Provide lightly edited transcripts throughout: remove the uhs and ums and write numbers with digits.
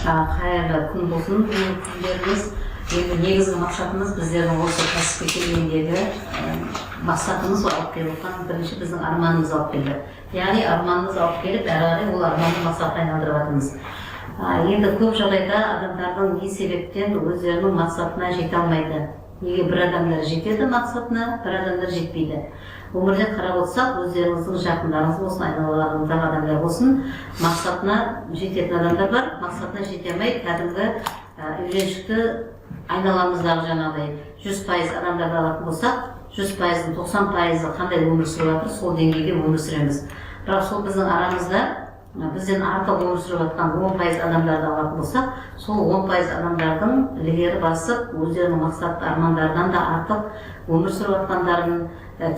Қайырлы күн болсын, бүгінгі күндеріміз. Енді негізгі мақсатымыз, біздердің осы кәсіпке келгендегі мақсатымыз, алып келіп отқан бірінші біздің арманымыз алып келді. Яғни арманымыз алып келіп, әрі қарай ол арманды мақсатқа айналдырып жатырмыз. Енді көп жағдайда адамдардың не себептен өздерінің мақсатына жете алмайды? Неге бір адамдар жетеді мақсатына, бір адамдар жетпейді? Өмірде қарап отырсақ, өздеріңіздің жақындарыңыз болсын, айналаларыңыздағы адамдар болсын, мақсатына жететін адамдар бар, мақсатына жете алмай, кәдімгі үйреншікті айналамыздағы жаңағыдай 100% адамдарды алатын болсақ, 100%-дың 90%-ы қандай өмір сүріп жатыр, сол деңгейде өмір сүреміз. Бірақ сол біздің арамызда бізден артық өмір сүріп жатқан 10% адамдарды алатын болсақ, сол 10% адамдардың ілгері басып, өздерінің мақсат армандарынан да артық өмір сүріп жатқандарын,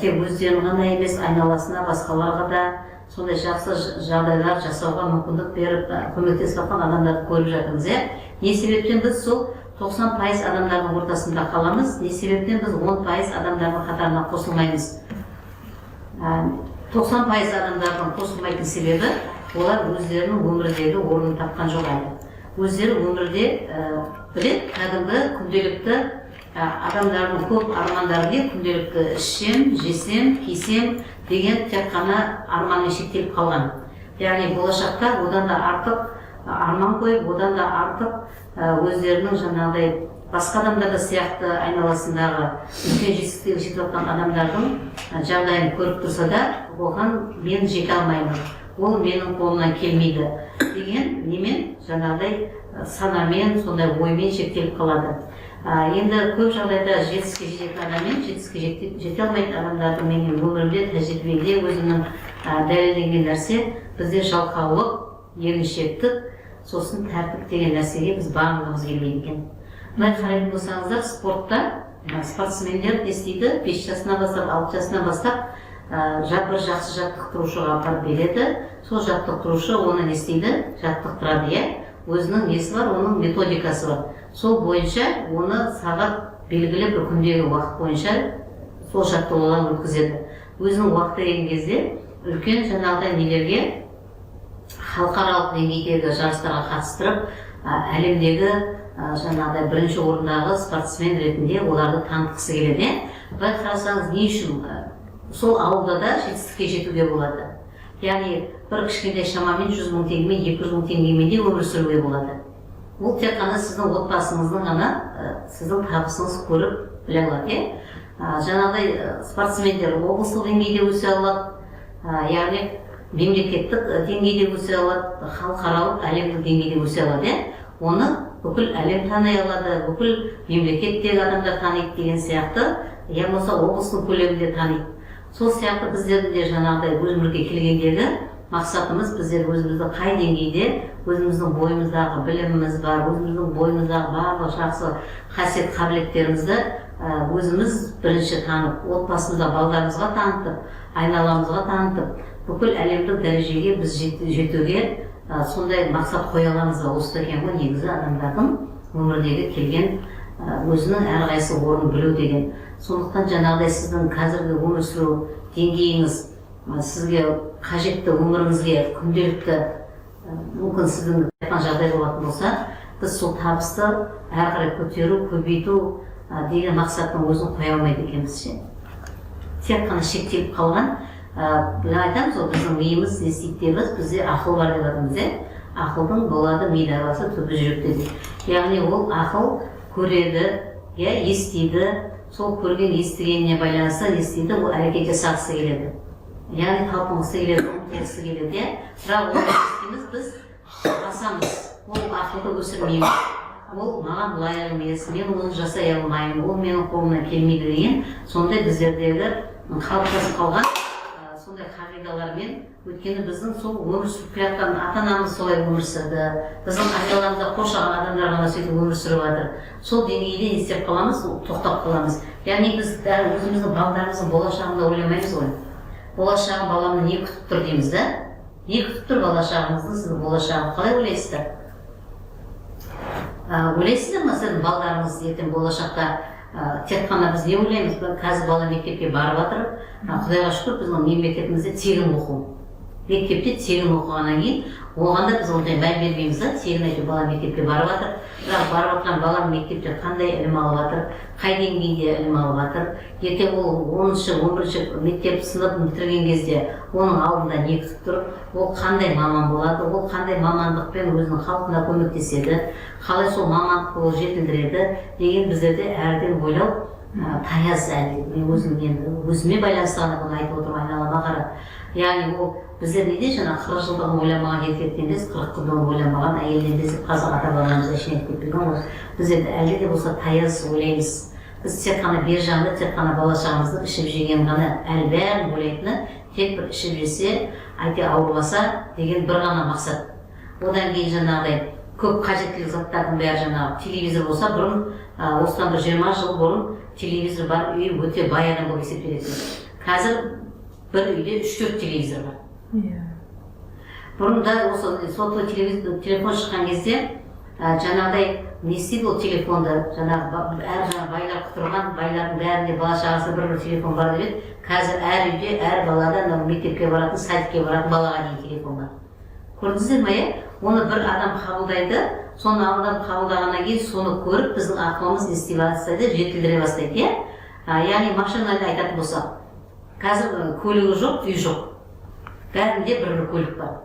тек өздерін ғана емес, айналасына, басқаларға да сондай жақсы жағдайлар жасауға мүмкіндік беріп, көмектесіп жатқан адамдарды көріп жатырмыз, иә. Не себептен біз сол 90% адамдардың ортасында қаламыз? Не себептен біз 10% адамдардың қатарына қосылмаймыз? 90% адамдардың қосылмайтын себебі, олар өздерінің өмірдегі орнын тапқан жоқ әлі. Өздері өмірде біледі, кәдімгі күнделікті адамдардың көп армандары не? Күнделікті ішсем, жесем, кисем деген тек қана арманмен шектеліп қалған. Яғни болашақта одан да артық арман қойып, одан да артық өздерінің жаңағыдай басқа адамдар да сияқты айналасындағы үлкен жетістіктерге жетіп жатқан адамдардың жағдайын көріп тұрса да, оған мен жете алмаймын, ол менің қолымнан келмейді деген немен, жаңағыдай санамен, сондай оймен шектеліп қалады. Енді көп жағдайда жетістікке жететін адам мен жетістікке жете алмайтын адамдардың, менің өмірімде, тәжірибемде өзімнің дәлелденген нәрсе: бізде жалқаулық, еріншектік, сосын тәртіп деген нәрсеге біз бағынғымыз келмейді екен. Былай қарайтын болсаңыздар, спортта спортсмендер не істейді? 5 жасынан бастап, 6 жасынан бастап бір жақсы жаттықтырушыға апарып береді. Сол жаттықтырушы оны не істейді? Жаттықтырады, иә. Өзінің несі бар, оның методикасы бар. Сол бойынша оны сағат белгілі бір күндегі уақыт бойынша сол жаттығулардан өткізеді. Өзінің уақыты келген кезде үлкен жаңағыдай нелерге, халықаралық деңгейдегі жарыстарға қатыстырып, әлемдегі жаңағыдай бірінші орындағы спортсмен ретінде оларды танытқысы келеді, иә. Былай қарасаңыз, не үшін сол ауылда да жетістікке жетуге болады? Яғни бір кішкентай шамамен 100 000 теңгемен, 200 000 теңгемен де өмір сүруге болады. Ол тек қана сіздің отбасыңыздың ғана, сіздің табысыңыз көріп біле алады, иә. Жаңағыдай спортсмендер облыстық деңгейде өсе алады, яғни мемлекеттік деңгейде өсе алады, халықаралық, әлемдік деңгейде өсе алады, иә. Оны бүкіл әлем тани алады, бүкіл мемлекеттегі адамдар таниды деген сияқты, я болмаса облыстың көлемінде таниды. Сол сияқты біздердің де жаңағыдай өмірге келгендегі мақсатымыз: біздер өзімізді қай деңгейде, өзіміздің бойымыздағы біліміміз бар, өзіміздің бойымыздағы барлық жақсы қасиет қабілеттерімізді өзіміз бірінші танып, отбасымызда балдарымызға танытып, айналамызға танытып, бүкіл әлемдік дәрежеге біз жетуге сондай мақсат қоя аламыз ба? Осы екен ғой негізі адамдардың өмірдегі келген өзінің әрқайсы орнын білу деген. Сондықтан жаңағыдай сіздің қазіргі өмір сүру деңгейіңіз сізге қажетті өміріңізге күнделікті мүмкін сіздің айтқан жағдай болатын болса, біз сол табысты әрі қарай көтеру, көбейту деген мақсаттың өзін қоя алмайды екенбіз ше. Тек қана шектеліп қалған. Біз айтамыз ғой, біздің миымыз не істейді дейміз, бізде ақыл бар деп жатырмыз, иә. Ақылдың болады ми даласы, түбі жүректе дейді. Яғни ол ақыл көреді, иә, естиді. Сол көрген, естігеніне байланысты не істейді? Ол әрекет жасағысы келеді, яғни талпынғысы келеді, ұмтылғысы келеді, иә. Бірақ оны не істейміз? Біз басамыз, ол ақылды өсірмейміз. Ол маған лайық емес, мен оны жасай алмаймын, ол менің қолымнан келмейді деген сондай біздердегі қалыптасып қалған сондай қағидалармен. Өйткені біздің сол өмір сүріп келе жатқан ата анамыз солай өмір сүрді, біздің айналамызда қоршаған адамдар ғана сөйтіп өмір сүріп жатыр. Сол деңгейде не істеп қаламыз? Тоқтап қаламыз. Яғни біз дәл өзіміздің балдарымыздың болашағын да ойламаймыз ғой. Болашағы баламды не күтіп тұр дейміз да. Не күтіп тұр болашағыңызды, сіздің болашағын қалай ойлайсыздар? Ойлайсыздар ма, сіздің балдарыңыз ертең болашақта тек қана біз не ойлаймыз? Қазір бала мектепке барып жатыр. Құдайға шүкір, біздің мемлекетімізде тегін оқу, мектепте тегін оқығаннан кейін Оған да біз ондай мән бермейміз да. Тегін әйтеуір бала мектепке барып жатыр, бірақ барып жатқан бала мектепте қандай ілім алып жатыр, қай деңгейде ілім алып жатыр, ертең ол 10-, 11-ші мектеп сыныбын бітірген кезде оның алдында не күтіп тұр, ол қандай маман болады, ол қандай мамандықпен өзінің халқына көмектеседі, қалай сол мамандықты ол жетілдіреді деген біздерде әрден ойлау таяз әлі. Мен өзім енді өзіме байланысты ғана бұны айтып отырмын, айналама қарап. Яғни ол біздер неде жаңа 40 жылдығын ойламаған еркектен емес, 40 күндігін ойламаған әйелден емес деп қазақ ата бабамыз әшейін айтып кетпеген ғой. Біз енді әлі де болса таяз ойлаймыз. Біз тек қана бер жағында, тек қана бала шағамыздың ішіп жегенін ғана, әлі бәрін ойлайтыны тек бір ішіп жесе, әйтеуір ауырмаса деген бір ғана мақсат. Одан кейін жаңағыдай көп қажеттілік заттардың бәрі, жаңағы телевизор болса, бұрын, осыдан бір 20 жыл бұрын телевизор бар үй өте бай адам болып есептелетін. Қазір бір үйде үш төрт телевизор бар. Бұрын да осы сотовый телевизор, телефон шыққан кезде жаңағыдай не істейді, ол телефонды жаңағы әр жаңағы байлар, құтырған байлардың бәрінде бала шағасында бір бір телефон бар деп еді. Қазір әр үйде, әр балада, анау мектепке баратын, садикке баратын балаға дейін телефон бар. Көрдіңіздер ма, иә? Оны бір адам қабылдайды. Соны адам қабылдағаннан кейін, соны көріп, біздің ақылымыз не істей бастайды? Жетілдіре бастайды, иә. Яғни машинаны айтатын болсақ, қазір көлігі жоқ үй жоқ, бәрінде бір бір көлік бар.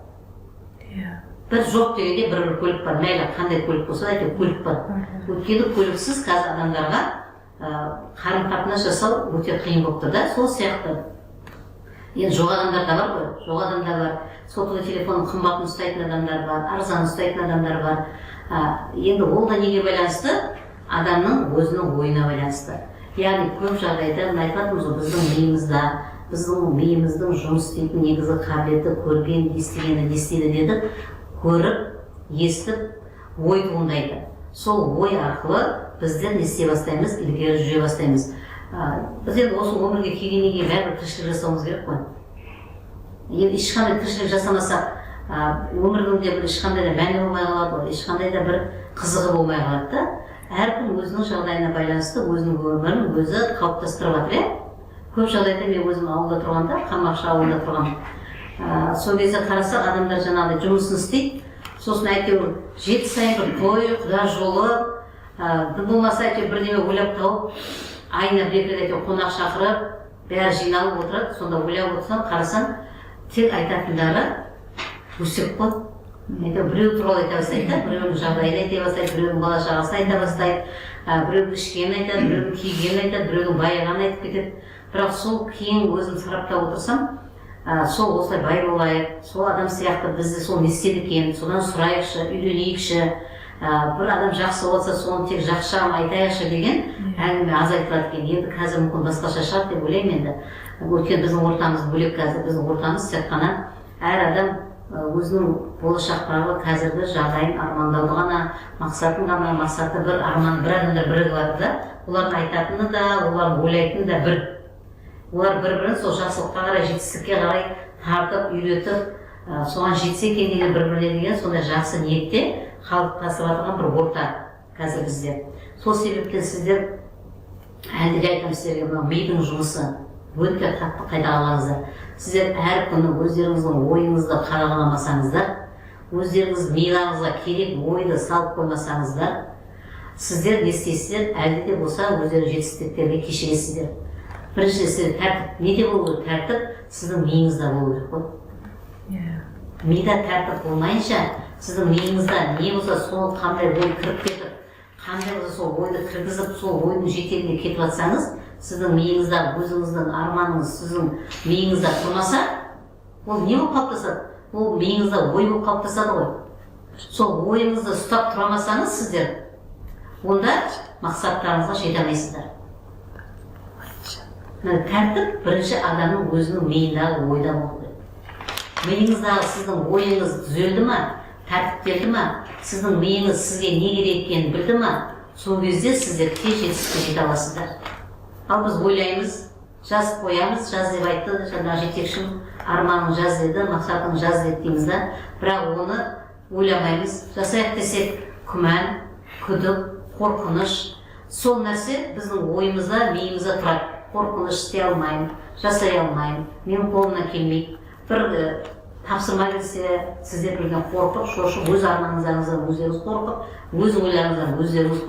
Бір жоқ дегенде бір бір көлік бар. Мейлі қандай көлік болса да, әйтеуір көлік бар. Өйткені көліксіз қазір адамдарға қарым қатынас жасау өте қиын болып тұр да. Сол сияқты енді жоқ адамдар да бар ғой, жоқ адамдар бар. Сотовый телефонның қымбатын ұстайтын адамдар бар, арзан ұстайтын адамдар бар. Енді ол да неге байланысты? Адамның өзінің ойына байланысты. Яғни көп жағдайда мына айтып жатырмыз ғой, біздің миымызда, біздің миымыздың жұмыс істейтін негізгі қабілеті көрген, естігенді не істейді дедік? Көріп, естіп, ой туындайды. Сол ой арқылы біздер не істей бастаймыз? Ілгері жүре бастаймыз. Біз енді осы өмірге келгеннен кейін бәрібір тіршілік жасауымыз керек қой. Енді ешқандай тіршілік жасамасақ, өмірдің де бір ешқандай да мәні болмай қалады ғой, ешқандай да бір қызығы болмай қалады да. Әркім өзінің жағдайына байланысты өзінің өмірін өзі қалыптастырып жатыр, иә. Көп жағдайда мен өзім ауылда тұрғанда, Қармақшы ауылында тұрғанмын, сол кезде қарасақ, адамдар жаңағыдай жұмысын істейді, сосын әйтеуір жеті сайын бір той, құда жолы, болмаса әйтеуір бірдеме ойлап тауып, айына бір екі рет әйтеуір қонақ шақырып, бәрі жиналып отырады. Сонда ойлап отырсам, қарасам, тек айтатындары өсек қой. Әйтеуір біреу туралы айта бастайды да, біреудің жағдайын айта бастайды, біреудің бала шағасын айта бастайды, біреудің ішкенін айтады, біреудің кигенін айтады, біреудің байығанын айтып кетеді. Бірақ сол кейін өзім сараптап отырсам, сол осылай бай болайық, сол адам сияқты біз де сол не істеді екен, содан сұрайықшы, үйренейікші, бір адам жақсы болса, соны тек жақсы жағын айтайықшы деген әңгіме аз айтылады екен. Енді қазір мүмкін басқаша шығар деп ойлаймын енді, өйткені біздің ортамыз бөлек. Қазір біздің ортамыз тек қана әр адам өзінің болашақтағы қазіргі жағдайын армандауды ғана, мақсатын ғана, мақсаты бір, арман бір. Адамдар бірігіп жатыр да, олардың айтатыны да, олардың ойлайтыны да бір. Олар бір бірін сол жақсылыққа қарай, жетістікке қарай тартып, үйретіп, соған жетсе екен деген, бір біріне деген сондай жақсы ниетте қалыптасып жатырған бір орта қазір бізде. Сол себептен сіздер, әлде де айтамын сіздерге, мынау мидың жұмысы өте қатты қадағалаңыздар. Сіздер әр күні өздеріңіздің ойыңызды қадағаламасаңыздар, өздеріңіз миларыңызға керек ойды салып қоймасаңыздар, сіздер не істейсіздер? Әлде де болса өздеріңіз жетістіктерге кешігесіздер. Бірінші сіздер тәртіп неде болу керек? Тәртіп сіздің миыңызда болу керек қой. Мида тәртіп болмайынша, сіздің миыңызда не болса сол, қандай ой кіріп кетіп, қандай болса сол ойды кіргізіп, сол ойдың жетегіне кетіп жатсаңыз, сіздің миыңызда өзіңіздің арманыңыз сіздің миыңызда тұрмаса, ол не болып қалыптасады? Ол миыңызда ой болып қалыптасады ғой. Сол ойыңызды ұстап тұра алмасаңыз сіздер, онда мақсаттарыңызға жете алмайсыздар. Мына тәртіп бірінші адамның өзінің миындағы ойда болу керек. Миыңыздағы сіздің ойыңыз түзелді ма, тәртіптелді ма, сіздің миыңыз сізге не керек екенін білді ма, сол кезде сіздер тез жетістікке жете аласыздар. Ал біз ойлаймыз, жазып қоямыз. Жаз деп айтты жаңағы жетекшім, арманың жаз деді, мақсатың жаз деді дейміз да, бірақ оны ойламаймыз. Жасайық десек, күмән, күдік, қорқыныш, сол нәрсе біздің ойымызда, миымызда тұрады. Қорқыныш: істей алмаймын, жасай алмаймын, менің қолымнан келмейді. Бір Тапсырма келсе, сіздер бірден қорқып, шошып, өз арманыңыздан өздеріңіз қорқып, өз ойларыңыздан өздеріңіз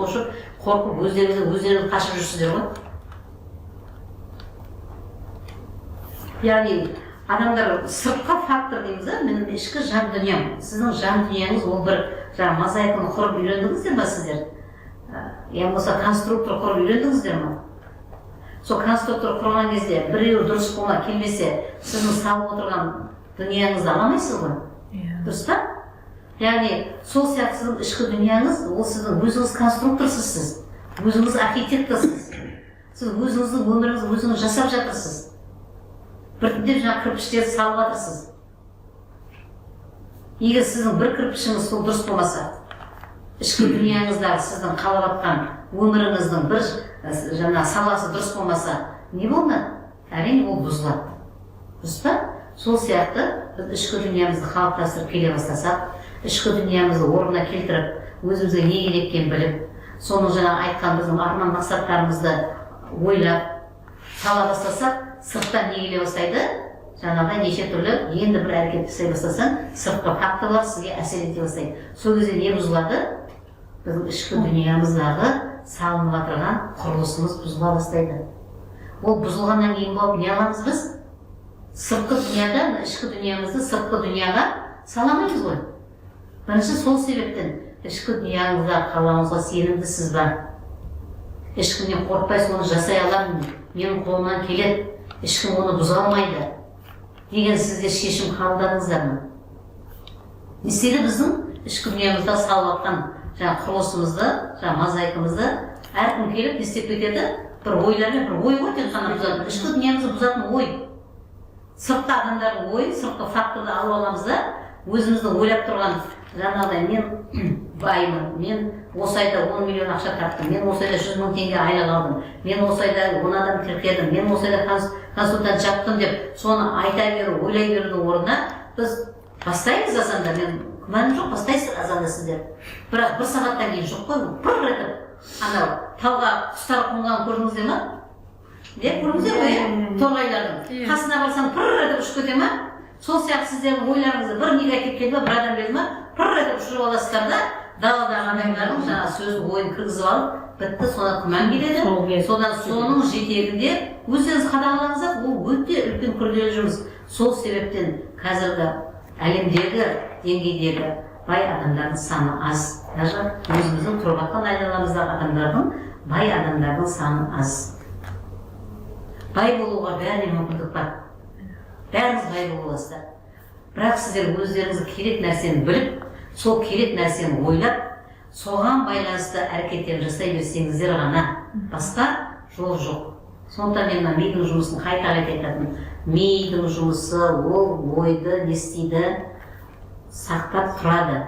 қорқып, өздеріңізден өздеріңіз қашып жүрсіздер ғой. Яғни адамдар сыртқы фактор дейміз да, менің ішкі жан дүнием. Сіздің жан дүниеңіз ол бір жаңа мозаиканы құрып үйрендіңіздер ма сіздер? Я болмаса конструктор құрып үйрендіңіздер ма? Сол конструктор құрған кезде біреуі дұрыс болма келмесе, сіздің салып отырған дүнияңызды ала алмайсыз ғой. Дұрыс па? Яғни сол сияқты сіздің ішкі дүнияңыз, ол сіздің өзіңіз конструкторсыз сіз, өзіңіз архитекторсыз. Сіз өзіңіздің өміріңізді өзіңіз жасап жатырсыз. Біртіндеп жаңа кірпіштерді салып жатырсыз. Егер сіздің бір кірпішіңіз сол дұрыс болмаса, ішкі дүнияңыздағы сіздің қалап жатқан өміріңіздің бір жаңа саласы дұрыс болмаса, не болмады? Әрине ол бұзылады. Дұрыс па? Сол сияқты біз ішкі дүниемізді қалыптастырып келе бастасақ, ішкі дүниемізді орнына келтіріп, өзімізге не керек екенін біліп, соны жаңа айтқан біздің арман мақсаттарымызды ойлап сала бастасақ, сырттан не келе бастайды? Жаңағыдай неше түрлі енді бір әрекет жасай бастасаң, сыртқы факторлар сізге әсер ете бастайды. Сол кезде не бұзылады? Біздің ішкі дүниеміздағы салынып жатырған құрылысымыз бұзыла бастайды. Ол бұзылғаннан кейін болып не аламыз біз? Сыртқы дүнияда ішкі дүниемізді сыртқы дүнияға сала алмаймыз ғой. Бірінші сол себептен ішкі дүнияңызда қалауыңызға сенімдісіз ба? Ешкімнен қорықпай соны жасай аламын, менің қолымнан келеді, ешкім оны бұза алмайды деген сіздер шешім қабылдадыңыздар ма? Не істеді біздің ішкі дүниемізде салып жатқан жаңа құрылысымызды, жаңа мозаикамызды әркім келіп не істеп кетеді? Бір ойлармен, бір ой ғой тек қана бұзатын. Ішкі дүниемізді бұзатын ой. Сыртқы адамдардың ойын, сыртқы факторды алып аламыз да, өзіміздің ойлап тұрған жаңағыдай мен баймын, мен осы айда 10 миллион ақша таптым, мен осы айда 100 мың теңге айлық алдым, мен осы айда 10 адам тіркедім, мен осы айда консультант жаптым деп соны айта беру, ойлай берудің орнына біз бастаймыз азанда, мен күмәнім жоқ, бастайсыз азанда сіздер. Бірақ бір сағаттан кейін жоқ қой, пыр етіп анау тауға құстар қонғанын көрдіңіздер ма? Иә, көрдіңіздер ғой, иә? Торғайлардың қасына барсаң пыр етіп ұшып кете ма? Сол сияқты сіздердің ойларыңызда бір негатив келді ма, бір адам келді ма, пыр етіп ұшырып аласыздар да, даладағы адамдардың жаңағы сөзін, ойын кіргізіп алып, бітті, содан күмән келеді. Содан соның жетегінде өздеріңіз қадағалаңыздар, ол өте үлкен күрделі жұмыс. Сол себептен қазіргі әлемдегі деңгейдегі бай адамдардың саны аз. Даже өзіміздің тұрып жатқан айналамыздағы адамдардың, бай адамдардың саны аз. Бай болуға бәріне мүмкіндік бар. Бәріңіз бай бола аласыздар. Бірақ сіздер өздеріңізге керек нәрсені біліп, сол керек нәрсені ойлап, соған байланысты әрекеттерін жасай берсеңіздер ғана, басқа жол жоқ. Сондықтан мен мына мидың жұмысын қайта-қайта айтатынмын. Мидың жұмысы ол ойды не істейді? Сақтап тұрады.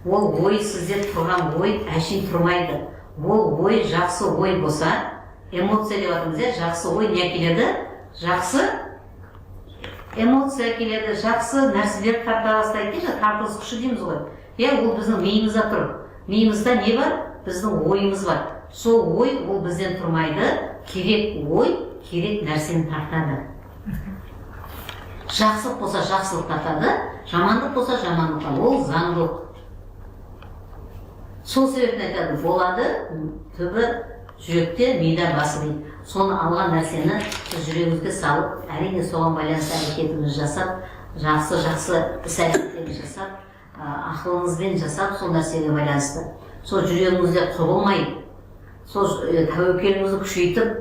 Ол ой сізде тұрған ой әшейін тұрмайды. Ол ой жақсы ой болса, эмоция деп жатырмыз, иә, жақсы ой не әкеледі? Жақсы эмоция әкеледі, жақсы нәрселер тарта бастайды, дейді, тартылыс күші дейміз ғой. Иә, ол біздің миымызда тұр. Миымызда не бар? Біздің ойымыз бар. Сол ой ол бізден тұрмайды. Керек ой керек нәрсені тартады. Жақсылық болса жақсылық тартады, жамандық болса жамандық. Ол заңдылық. Сол себептен айтады, болады түбі жүректе, мида басы дейді. Соны алған нәрсені сіз жүрегіңізге салып, әрине соған байланысты әрекетіңізді жасап, жақсы жақсы іс әрекеттерді жасап, ақылыңызбен жасап, сол нәрсеге байланысты сол жүрегіңізде құбылмай, сол тәуекеліңізді күшейтіп,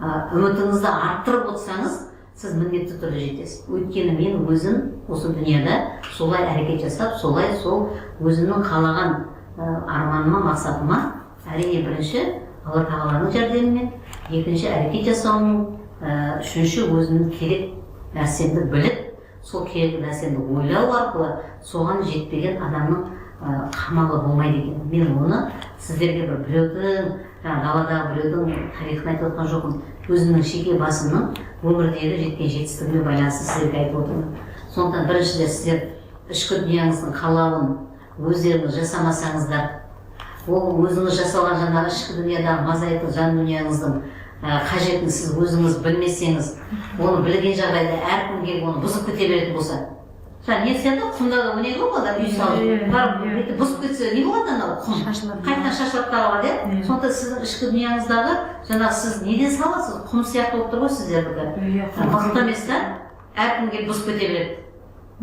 үмітіңізді арттырып отырсаңыз, сіз міндетті түрде жетесіз. Өйткені мен өзім осы дүнияда солай әрекет жасап, солай сол өзімнің қалаған арманыма, мақсатыма, әрине, бірінші Алла тағаланың жәрдемімен, екінші әрекет жасауым, үшінші өзімнің керек нәрсемді біліп, сол керек нәрсені ойлау арқылы соған жетпеген адамның қамалы болмайды екен. Мен оны сіздерге бір біреудің, жаңағы даладағы біреудің тарихын айтып отқан жоқпын, өзімнің жеке басымның өмірдегі жеткен жетістігіме байланысты сіздерге айтып отырмын. Сондықтан біріншіден, сіздер ішкі дүниеңіздің қалауын өздеріңіз жасамасаңыздар, ол өзіңіз жасалған жаңағы ішкі дүниедағы мозаика жан дүниеңіздің қажетін сіз өзіңіз білмесеңіз, оны білген жағдайда әркім келіп оны бұзып кете беретін болса. Жаңа не сияқты, құмда да ойнайды ғой балалар, үй салып. Барып бүйтіп бұзып кетсе, не болады? Анау құм Шашылады. Қайтадан шашылып таралады, иә. Иә. Сондықтан сіздің ішкі дүнияңыздағы жаңағы сіз неден саласыз, құм сияқты болып тұр ғой сіздердікі. Мықты емес та, әркім келіп бұзып кете береді.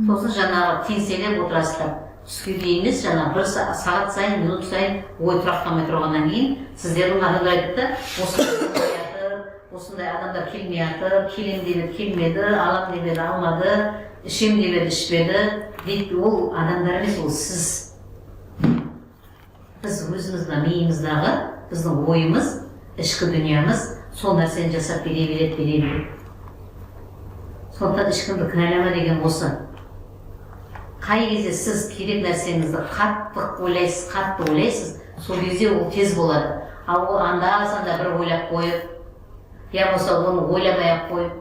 Сосын жаңағы теңселіп отырасыздар, түске дейін емес, жаңағы бір сағат сайын, минут сайын ой тұрақтамай тұрғаннан кейін сіздердің адамдар айтады да: осындай болмай жатыр, осындай адамдар келмей жатыр, келемін деп еді, келмеді, аламын деп еді, алмады, ішемін деп еді, ішпеді дейді. Ол адамдар емес, ол сіз. Біз өзіміз, мына миымыздағы біздің ойымыз, ішкі дүниеміз сол нәрсені жасап бере береді, бере береді. Сондықтан ешкімді кінәлама деген осы. Қай кезде сіз керек нәрсеңізді қатты ойлайсыз, қатты ойлайсыз, сол кезде ол тез болады. Ал ол анда санда бір ойлап қойып, я болмаса оны ойламай ақ қойып,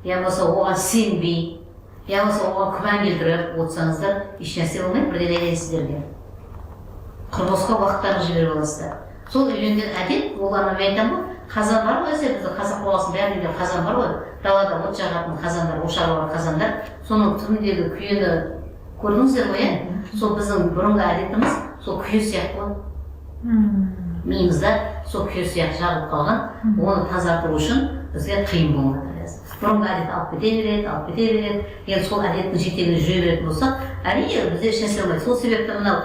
я болмаса оған сенбей, я болмаса оған күмән келтіріп отырсаңыздар, ешнәрсе болмайды. Бірден айтайын сіздерге, құр босқа уақыттарыңызды жіберіп аласыздар. Сол үйренген әдет ол. Ана мен айтамын ғой, қазан бар ғой әсер, бізде қазақ болғасын, бәрінде де қазан бар ғой, далада от жағатын қазандар, ошағы бар қазандар. Соның түбіндегі күйені көрдіңіздер ғой, иә? Сол біздің бұрынғы әдетіміз сол күйе сияқты ғой. Миымызда сол күйе сияқты жағылып қалған. Оны тазарту үшін бізге қиын болып жатыр қазір. Бұрынғы әдет алып кете береді, алып кете береді. Енді сол әдеттің жетегінде жүре беретін болсақ, әрине, бізде ешнәрсе болмайды. Сол себепті мынау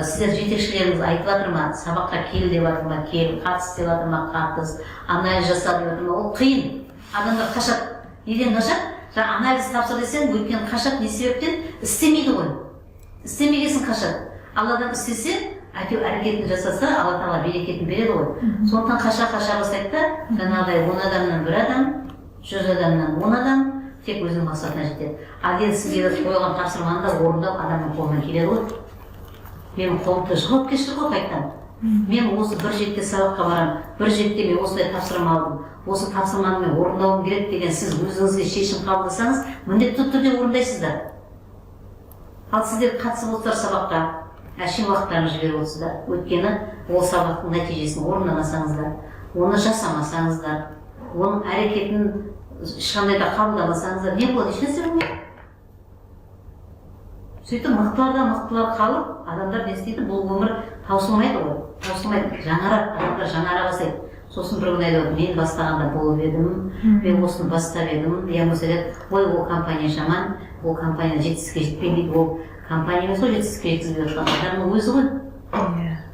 сіздер, жетекшілеріңіз айтып жатыр ма, сабаққа кел деп жатыр ма, кел, қатыс деп жатыр ма, қатыс, анализ жаса деп жатыр ма, ол қиын. Адамдар қашады. Неден қашады? Жаңа анализ тапсыр десең, өйткені қашады. Не себептен? Істемейді ғой, істемеген соң қашады. Ал адам істесе, әйтеуір әрекетін жасаса, Алла Тағала берекетін береді ғой. Сондықтан қаша қаша бастайды да, жаңағыдай 10 адамнан бір адам, 100 адамнан 10 адам тек өзінің мақсатына жетеді. Ал енді сізге қойылған тапсырманы да орындау адамның қолынан келеді ғой. Менің қолымда жауапкершілік қой. Қайтадан мен осы бір жетіде сабаққа барамын, бір жетіде мен осындай тапсырма алдым, осы тапсырманы мен орындауым керек деген сіз өзіңізге шешім қабылдасаңыз, міндетті түрде орындайсыздар. Ал сіздер қатысып отырсыздар сабаққа, әшейін уақыттарыңызды жіберіп отырсыздар. Өйткені ол сабақтың нәтижесін орындамасаңыздар, оны жасамасаңыздар, оның әрекетін ешқандай да қабылдамасаңыздар, не болады? Ешнәрсе болмайды. Сөйтіп мықтылардан мықтылар қалып, адамдар не істейді? Бұл өмір таусылмайды ғой, таусылмайды, жаңарады, адамдар жаңара бастайды. Сосын бір күні айтады: мен бастағанда болып едім, мен осыны бастап едім. Я болмаса айтады: ой, ол компания жаман, ол компания жетістікке жетпейді дейді. Ол компания емес қой жетістікке жеткізбей отқан, адамның өзі ғой.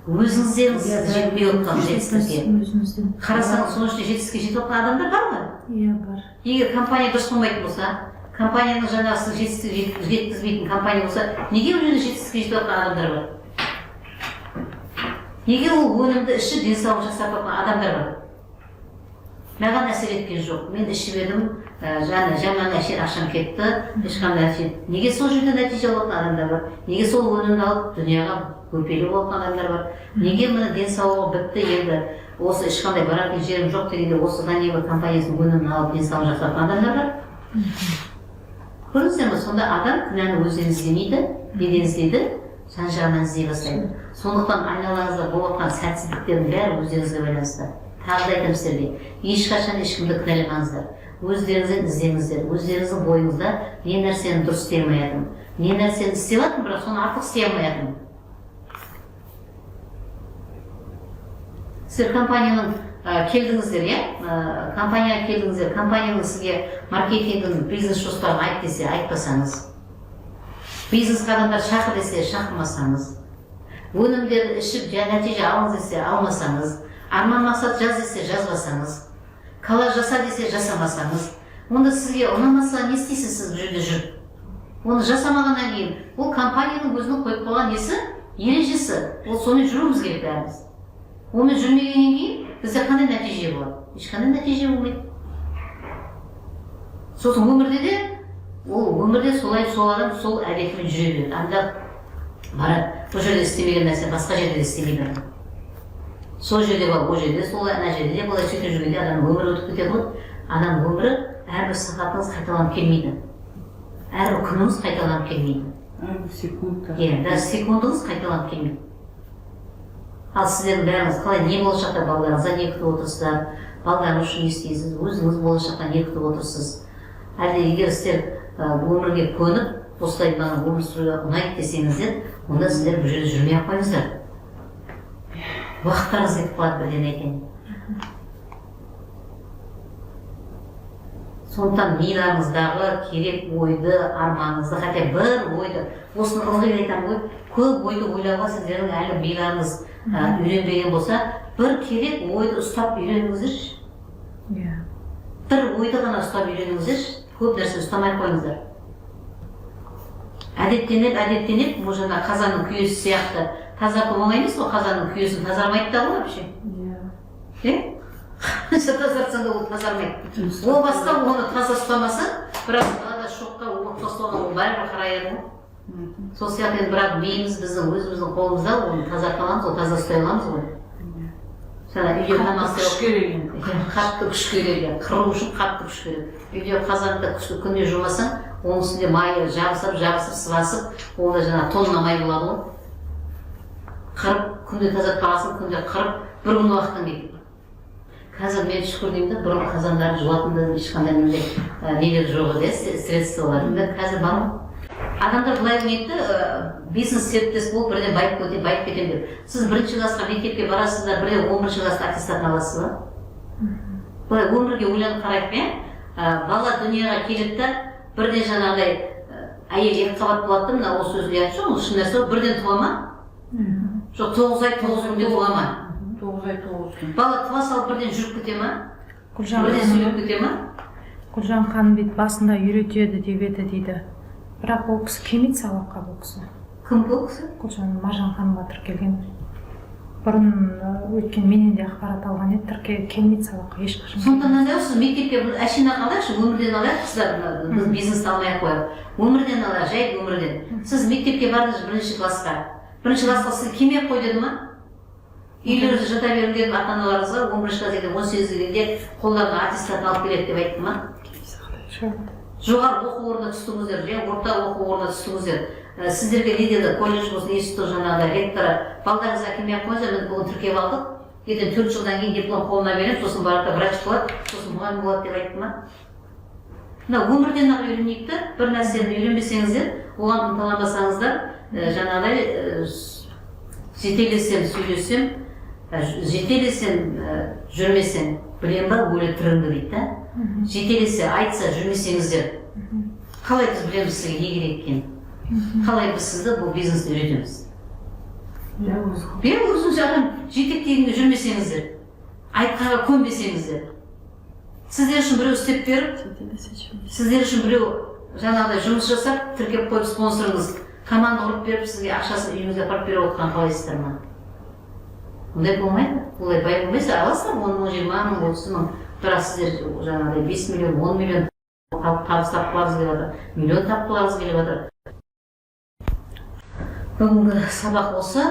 Өзіңізден жетпей отқан жетістікке. Өзімізден. Қарасаңыз, соның ішінде жетістікке жетіп отқан адамдар бар ғой. Иә, бар. Егер компания дұрыс болмайтын болса, компанияның жаңағы сіз жетістікке жеткізбейтін компания болса, неге ол жерде жетістікке жетіп жатқан адамдар бар? Неге ол өнімді ішіп, денсаулығын жақсартып жатқан адамдар бар? Маған әсер еткен жоқ, мен ішіп едім, жаңа жаман әшейін ақшам кетті, ешқандай нәтиже. Неге сол жерде нәтиже алатын адамдар бар? Неге сол өнімді алып, дүнияға көрпелі болатын адамдар бар? Неге міне денсаулығы бітті, енді осы ешқандай баратын жерім жоқ дегенде, осы Ганева компаниясының өнімін алып, денсаулығын жақсартқан адамдар бар? Көрдіңіздер ме? Сонда адам кінәні өзінен іздемейді. Неден іздейді? Жан жағынан іздей бастайды. Сондықтан айналаңызда болып жатқан сәтсіздіктердің бәрі өздеріңізге байланысты. Тағы да айтамын сіздерге, ешқашан ешкімді кінәламаңыздар, өздеріңізден іздеңіздер. Өздеріңіздің бойыңызда не нәрсені дұрыс істей алмай жатырмын, не нәрсені істеп жатырмын, бірақ соны артық істей алмай жатырмын. Сіздер компанияның келдіңіздер, иә, компанияға келдіңіздер. Компанияның сізге маркетингін, бизнес жоспарын айт десе, айтпасаңыз, бизнеске адамдар шақыр десе, шақырмасаңыз, өнімдерді ішіп нәтиже алыңыз десе, алмасаңыз, арман мақсат жаз десе, жазбасаңыз, коллаж жаса десе, жасамасаңыз, онда сізге ұнамаса, не істейсіз сіз бұл жерде жүріп? Оны жасамағаннан кейін, ол компанияның өзінің қойып қойған несі, ережесі, ол сонымен жүруіміз керек бәріміз. Онымен жүрмегеннен кейін бізде қандай нәтиже болады? Ешқандай нәтиже болмайды. Сосын өмірде де, ол өмірде солай, сол адам сол әдетімен жүре береді. Анда барады, бұл жерде істемеген нәрсе басқа жерде де істемейді адам. Сол жерде бар, ол жерде солай, ана жерде де былай. Сөйтіп жүргенде адамның өмірі өтіп кетеді ғой. Адам өмірі, әрбір сағатыңыз қайталанып келмейді, әрбір күніңіз қайталанып келмейді. Әрбір секунд та. Иә, даже секундыңыз қайталанып келмейді. Ал сіздердің бәріңіз қалай, не болашақта балаларыңыздан не күтіп отырсыздар? Балаларыңыз үшін не істейсіз? Өзіңіз болашақта не күтіп отырсыз? Әлде егер сіздер өмірге көніп Осылай маған өмір сүруге ұнайды десеңіздер, онда сіздер бұл жерде жүрмей ақ қойыңыздар, уақыттарыңыз кетіп қалады бірден айтайын. Сондықтан миларыңыздағы керек ойды, арманыңызды, хотя бір ойды, осыны ылғи айтамын ғой, көп ойды ойлауға сіздердің әлі миларыңыз үйренбеген болса, бір керек ойды ұстап үйреніңіздерші. Бір ойды ғана ұстап үйреніңіздерші, көп нәрсе ұстамай ақ қойыңыздар. Әдеттеніп, әдеттеніп, бұл жаңа қазанның күйесі сияқты тазарту оңай емес қой, қазанның күйесін тазармайды да ғой вообще. Иә, қанша тазартсаң да, ол тазармайды. О баста оны таза ұстамаса, бірақ далада шоққа отқа ұстауға ол бәрібір қараяды ғой. Сол сияқты енді, бірақ миымыз біздің өзіміздің қолымызда, оны тазарта аламыз ғой, таза ұстай аламыз ғой. Жаңа үйде тамақ Күш керек енді. Қатты күш керек, иә, қыру үшін қатты күш керек. Үйде қазанды күнде жумасаң, оның үстінде майы жабысып жабысып, сыбасып, ол да жаңағы тонна май болады ғой. Қырып, күнде тазартпағасын, күнде қырып, бір күн уақытың кетеді. Қазір мен шүкір деймін да, бұрын қазандарды жуатын да ешқандай мындай нелер жоқ еді, иә, средстволар да, қазір бар ғой. Адамдар былай ойлайды: бизнес серіктес болып, бірден байып кетемін, байып кетемін деп. Сіз бірінші классқа мектепке барасыз да, бірден 11-ші класста аттестатын аласыз ба? Былай өмірге ойланып қарайық, иә. Бала дүнияға келеді да, бірден жаңағыдай әйел екі қабат болады да, мына осы сөзді ұят жоқ, ол шын нәрсе ғой, бірден туа ма? Жоқ, 9 ай 9 күнде туа ма? 9 ай 9 күн. Бала туа салып бірден жүріп кете ма? Гүлжан Бірден ханым. сөйлеп кете ма? Гүлжан ханым дейді, басында үйретеді деп еді дейді, бірақ ол кісі келмейді сабаққа, бұл кісі. Кім бұл кісі? Гүлжан, Маржан ханымға тіркелген бұрын, өткен менен де ақпарат алған еді, келмейді сабаққа ешқашан. Сондықтан мынандай ғой, сіз мектепке, бұл әшейін ақ алайықшы, өмірден алайық, қыздар, мына біз бизнесті алмай ақ қояйық, өмірден алайық, жай өмірден. Сіз мектепке бардыңыз бірінші классқа. Бірінші классқа сіз келмей ақ қой деді ма? Үйлеріңізде жата беріңдер деп ата аналарыңызға 11-ші класс ертең 18-ге келгенде қолдарына аттестатын алып келеді деп айтты ма? Жоқ. Жоғары оқу орнына түстіңіздер, иә, орта оқу орнына түстіңіздер. Сіздерге не деді колледж болсын, институт, жаңағыдай ректоры? Балдарыңызға келмей ақ қойыңыздар, міне, бүгін тіркеп алдық, ертең 4 жылдан кейін диплом қолына береміз, сосын барады да врач болады, сосын мұғалім болады деп айтты ма? Мына өмірден ақ үйренейік та. Бір нәрсені үйренбесеңіздер, оған ынталанбасаңыздар, жаңағыдай жетелесем, сөйлесем, жетелесем, жүрмесең, білем ба өлі тіріңді дейді да. Жетелесе, айтса, жүрмесеңіздер, қалай біз білеміз сізге не керек екенін? Қалай біз сізді бұл бизнесті үйретеміз? Иә, өзі. Иә, өзіңіз адам жетектегенге жүрмесеңіздер, айтқанға көнбесеңіздер, сіздер үшін біреу істеп беріп, сіздер үшін біреу жаңағыдай жұмыс жасап, тіркеп қойып, спонсорыңыз команда құрып беріп, сізге ақшасын үйіңізге апарып беріп отқан, қалайсыздар ма? Ондай болмайды, олай бай болмайсыздар. Аласыздар 10 мың, 20 мың, 30 мың, бірақ сіздер жаңағыдай 5 миллион, 10 миллион табыс тапқыларыңыз келіп жатыр, миллион тапқыларыңыз келіп жатыр. Бүгінгі сабақ осы.